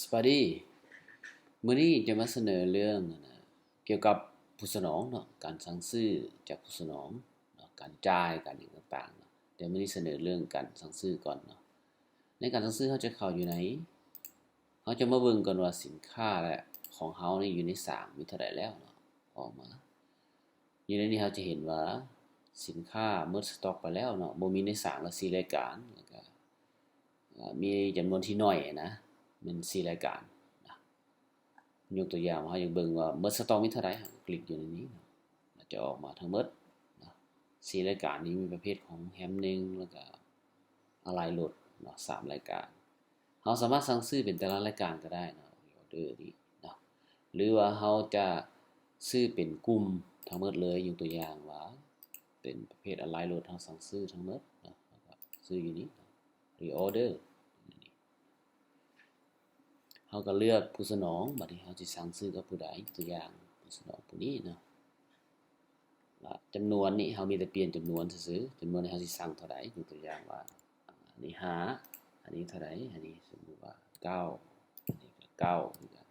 ສະບາຍດີ ມື້ນີ້ຈະມາສະເໜີເລື່ອງ ອັນນ່າ ກ່ຽວກັບຜູ້ສະໜອງເນາະ, ການສັ່ງຊື້ຈາກຜູ້ສະໜອງເນາະ, ການຈ່າຍ ການຫຍັງຕ່າງໆເນາະ. ແຕ່ມື້ນີ້ສະເໜີເລື່ອງການສັ່ງຊື້ກ່ອນເນາະ. ໃນການສັ່ງຊື້ເຮົາຈະເຂົ້າຢູ່ໃນ ເຮົາຈະມາເບິ່ງກ່ອນວ່າສິນຄ້າ ແລະ ຂອງເຮົານີ້ຢູ່ໃນສາງມີເທົ່າໃດແລ້ວເນາະ ອອກມາ. ຢູ່ໃນນີ້ເຮົາຈະເຫັນວ່າສິນຄ້າໝົດສະຕັອກໄປແລ້ວເນາະ, ບໍ່ມີໃນສາງລະສີ່ລາຍການ ແລ້ວກະ ເອີ່ ມີຈຳນວນທີ່ໜ້ອຍນະ ແມ່ນສີ່ລາຍການນະ. ຍົກຕົວຢ່າງ ເຮົາຢາກເບິ່ງວ່າໝົດສະຕັອກມີເທົ່າໃດ ເຮົາກະຄລິກຢູ່ໃນນີ້ເນາະ, ແລ້ວຈະອອກມາທັງໝົດເນາະ. ສີ່ລາຍການນີ້ມີປະເພດຂອງແຮມໜຶ່ງ ແລ້ວກະອາໄຫຼ່ລົດເນາະ ສາມລາຍການ. ເຮົາສາມາດສັ່ງຊື້ເປັນແຕ່ລະລາຍການກໍໄດ້ເນາະ ອໍເດີນີ້ເນາະ ຫຼືວ່າເຮົາຈະຊື້ເປັນກຸ່ມທັງໝົດເລີຍ. ຍົກຕົວຢ່າງວ່າເປັນປະເພດອາໄຫຼ່ລົດ ເຮົາສັ່ງຊື້ທັງໝົດເນາະ, ເຮົາກໍຊື້ຢູ່ນີ້ເນາະ ຣີອໍເດີ. ເຮົາກໍເລືອກຜູ້ສະໜອງ, ບາດນີ້ເຮົາຊິສັ່ງຊື້ກັບຜູ້ໃດ, ຕົວຢ່າງຜູ້ສະໜອງຜູ້ນີ້ເນາະ. ລະຈຳນວນນີ້ເຮົາມີແຕ່ປ່ຽນຈຳນວນຊື່ໆ, ຈຳນວນທີ່ເຮົາຊິສັ່ງເທົ່າໃດ. ຍົກຕົວຢ່າງວ່າ ອັນນີ້ຫ້າ, ອັນນີ້ເທົ່າໃດ, ອັນນີ້ສົມມຸດວ່າເກົ້າ, ອັນນີ້ກໍເກົ້າຄືກັນ.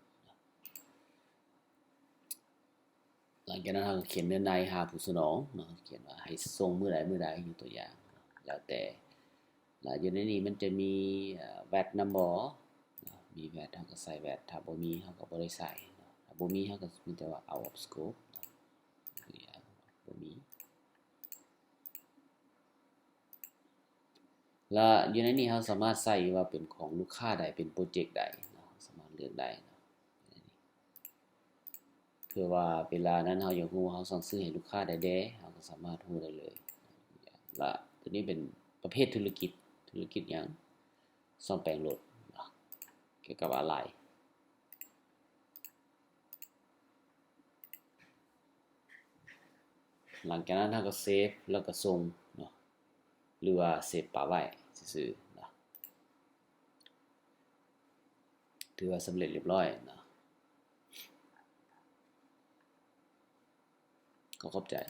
ຫຼັງຈາກນັ້ນເຮົາກໍຂຽນເນື້ອໃນຫາຜູ້ສະໜອງເນາະ, ຂຽນວ່າໃຫ້ສົ່ງມື້ໃດມື້ໃດ ຍົກຕົວຢ່າງເນາະ, ແລ້ວແຕ່. ລະຢູ່ໃນນີ້ມັນຈະມີ ເອີ່ ແວັດນຳບໍ່ເນາະ, ມີແວັດເຮົາກໍໃສ່ແວັດ, ຖ້າບໍ່ມີເຮົາກໍບໍ່ໄດ້ໃສ່ເນາະ, ຖ້າບໍ່ມີເຮົາກໍມີແຕ່ວ່າ out of scope ເນາະ, ຄືວ່າບໍ່ມີ. ລະຢູ່ໃນນີ້ເຮົາສາມາດໃສ່ວ່າເປັນຂອງລູກຄ້າໃດ ເປັນໂປຣເຈັກໃດເນາະ, ສາມາດເລືອກໄດ້ເນາະ. ເພື່ອວ່າເວລານັ້ນເຮົາຢາກຮູ້ວ່າເຮົາສັ່ງຊື້ໃຫ້ລູກຄ້າໃດແດ່ ເຮົາກໍສາມາດຮູ້ໄດ້ເລີຍ. ລະຕົວນີ້ເປັນປະເພດທຸລະກິດ, ທຸລະກິດຫຍັງ? ສ້ອມແປງລົດເນາະ, ກ່ຽວກັບອາໄຫຼ່. ຫຼັງຈາກນັ້ນເຮົາກໍເຊບ ແລ້ວກໍສົ່ງເນາະ ຫຼືວ່າເຊບປະໄວ້ຊື່ໆເນາະ. ຖືວ່າສຳເລັດລຽບຮ້ອຍເນາະ. ຂໍຂອບໃຈ.